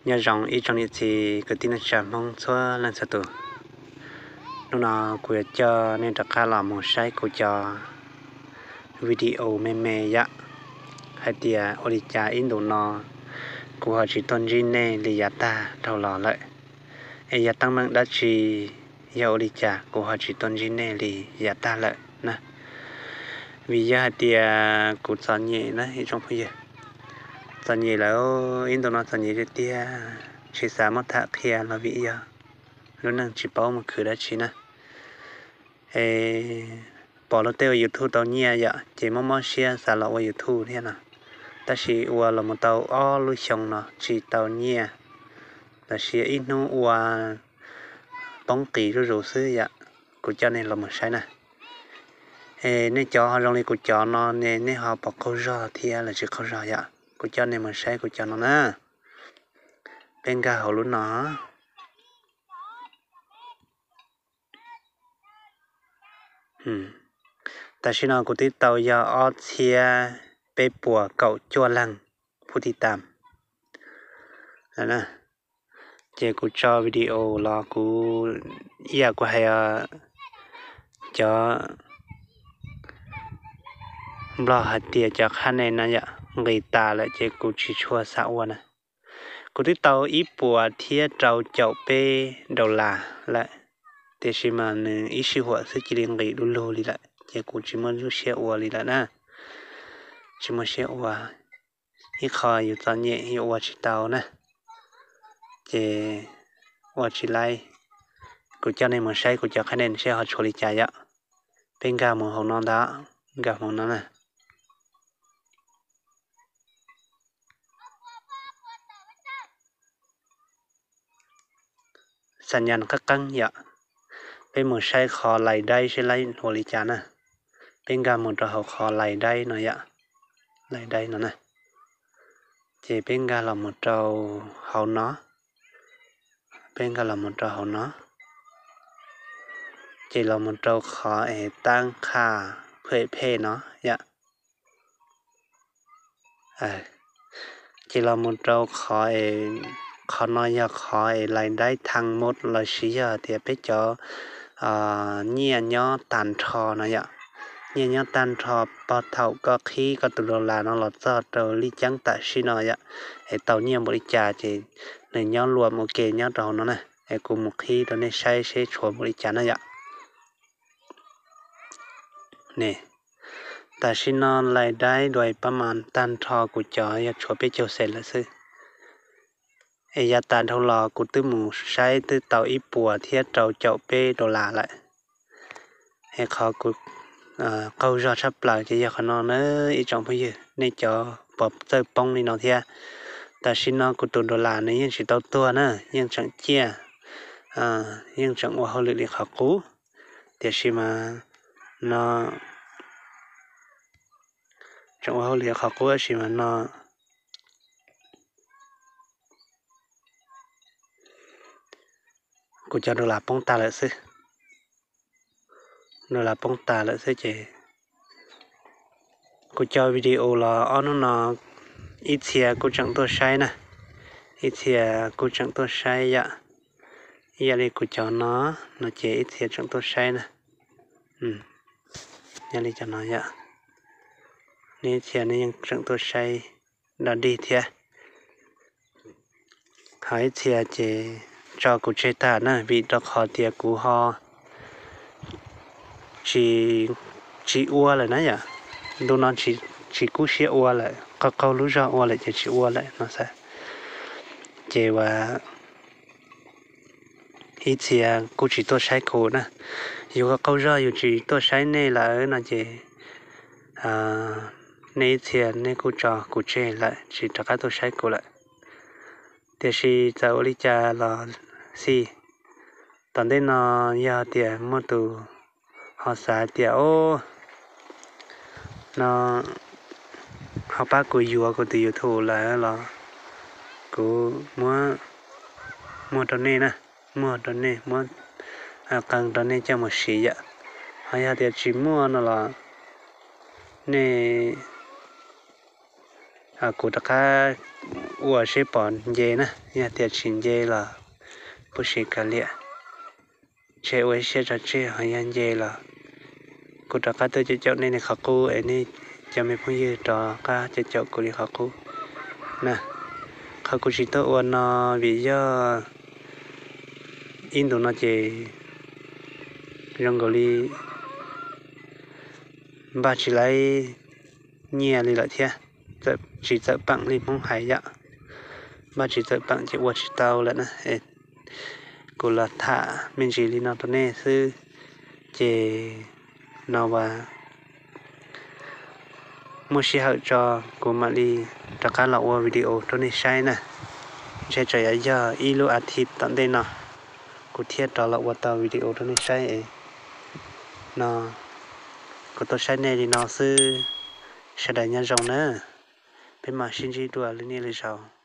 Nyob zoo ib tsoom niam txiv kwv tij neej tsa Hmoob txhua leej txhua tus. Hnub no kuv yuav coj nej rov qab los mus saib kuv cov video me me yom, hais tias ua li cas ib ntus no kuv ho tsis tuaj ntsib nej li yav tag dhau los lawm, es yog teeb meem dab tsi, yog ua li cas kuv ho tsis tuaj ntsib nej li yav tag lawm na. Vim yog hais tias kuv txom nyem na ib tsoom phooj ywg, txom nyem lawm, ib ntus no txom nyem tiag tiag, tsis xav muab tham qhia los vim yog lub neej tsis paub mus khwv dab tsi na. Es pom luag tej ua YouTube tau nyiaj yom, ces mob mob siab xav los ua YouTube thiab no, tab sis ua los mus tau ob lub xyoo no tsis tau nyiaj, los sis ib hnub ua poob qis zuj zus xwb yom. Kuv coj nej los mus saib na. Es nej cov ho zoo li kuv cov no ne, nej ho puas qaug zog thiab los tsis qaug zog yom? Kuv coj nej mus saib kuv cov no na. Peb nkag hauv lub no. Tam sim no kuv twb tau yog ob txhiab peb puas kaum cuaj leeg phub tij tam. Ces kuv tso video los kuv, ib yam kuv hais cov Nplog hais tias cov qhab nen no yom, nqis tas lawm ces kuv tsis tshua xav ua na. Kuv twb tau ib puas thiab rau caum peb dollar lawm, tiam sis mas nws ib sij huam xwb cia li nqis du lug li lawm ces kuv tsis muaj lub siab ua li lawm na. Tsis muaj siab ua, ib qho yus txom nyem yus ua tsis tau na, ces ua tsis laib. Kuv coj nej mus saib kuv cov qhab nen seb ho tshuav li cas yom. Peb nkag mus hauv no ntag, nkag mus no na. Xam nyas qeeb qeeb yom. Peb mus saib qhov lais daib seb lais ua li cas na. Peb nkag mus rau hauv qhov lais daib no yom, lais daib no na. Ces peb nkag los mus rau hauv no, peb nkag los mus rau hauv no, ces los mus rau qhov es tab qhaj phem phem no yom. Ces los mus rau qhov, qhov no yog qhov es lais daib thaj mub los sis yog tias peb cov nyiaj nyob tag nrho no yom. Nyiaj nyob tag nrho, pog thaum koj qhib koj tus dollar no los txog rau lub caij tam sim no yom, es tau nyiaj npaum li cas ces nws nyob luam ua ke nyob rau hauv no na. Es kuv mus qhib rau nej saib seb tshuav npaum li cas na yom. Ne, tam sim no lais daib dua pab mas tag nrho kuv cov yog tshuav peb caug xees lawm xwb. Es yav tas dhau los kuv twb mus saib twb tau ib puas thiab rau caum peb dollar lawm. Es qhov kuv qaug zog tshaj plaws ces yog qhov no na ib tsoom phooj ywg, nej cov puas txawj poob li no thiab. Tam sim no kuv tus dollar nws yeej tsis tau tuag na, yeej tseem ciaj, yeej tseem ua hauj lwm li qhov qub, tiam sis mas no tseem ua hauj lwm li qhov qub tab sis mas no kuv cov dollar poob tas lawm xwb. Dollar poob tas lawm xwb ces kuv cov video los ob hnub no ib txhia kuj tseem tuaj saib na, ib txhia kuj tseem tuaj saib yom. Ib yam li kuv cov no, no ces ib txhia tseem tuaj saib na. Yam li cov no yom, nej ib txhia nej yeej tseem tuaj saib dog dig thiab. Ho ib txhia ces tso kuv tseg tag na, vim rau qhov tias kuv ho tsis ua lawm na yom. Ntu no tsis kub siab ua lawm, qaug qaug lub zog ua lawm ces tsis ua lawm no xav. Ces ua ib txhia kuj tsis tuaj saib kuv na. Yus qaug qaug zog yus tsis tuaj saib nej lawm no ces nej ib txhia nej kuj tso kuv tseg lawm tsis rov qab tuaj saib kuv lawm. Tiam sis txawm ua li cas los xij, tom ntej no yog tias muaj tus ho xav tias o no ho pab kuv yuav kuv tus YouTube lawm los kuv muab muag rau nej na, muag rau nej, muab qee rau nej coj mus siv yom. Ho yog tias tsis muaj no los nej, kuv rov qab ua seb pom nce na, yog tias tsis nce los puas sim kav liam, tseg ua ib siab tso tseg, ho yog nce los kuv rov qab tuaj caum caum nej li qhov qub es nej cov me phooj ywg rov qab caum caum kuv li qhov qub na. Qhov kuv tsis tuaj ua no vim yog ib ntus no ces zoo nkaus li npaj tsis laib nyiaj li lawm thiab, tsis txawm peem li Hmoob hais yom, npaj tsis txawm peem ces ua tsis tau lawm na. Kuv los tham me ntsis li no rau nej xwb, ces no as muaj sij hawm tso kuv mam li rov qab los ua video rau nej saib na. Ntshe tsam yog ib lub as thiv tom ntej no kuv thiaj rov los ua tau video rau nej saib es no kuv tuaj saib nej li no xwb. Sawv daws nyob zoo na, peb mam sib ntsib dua lwm niaj lwm zaus.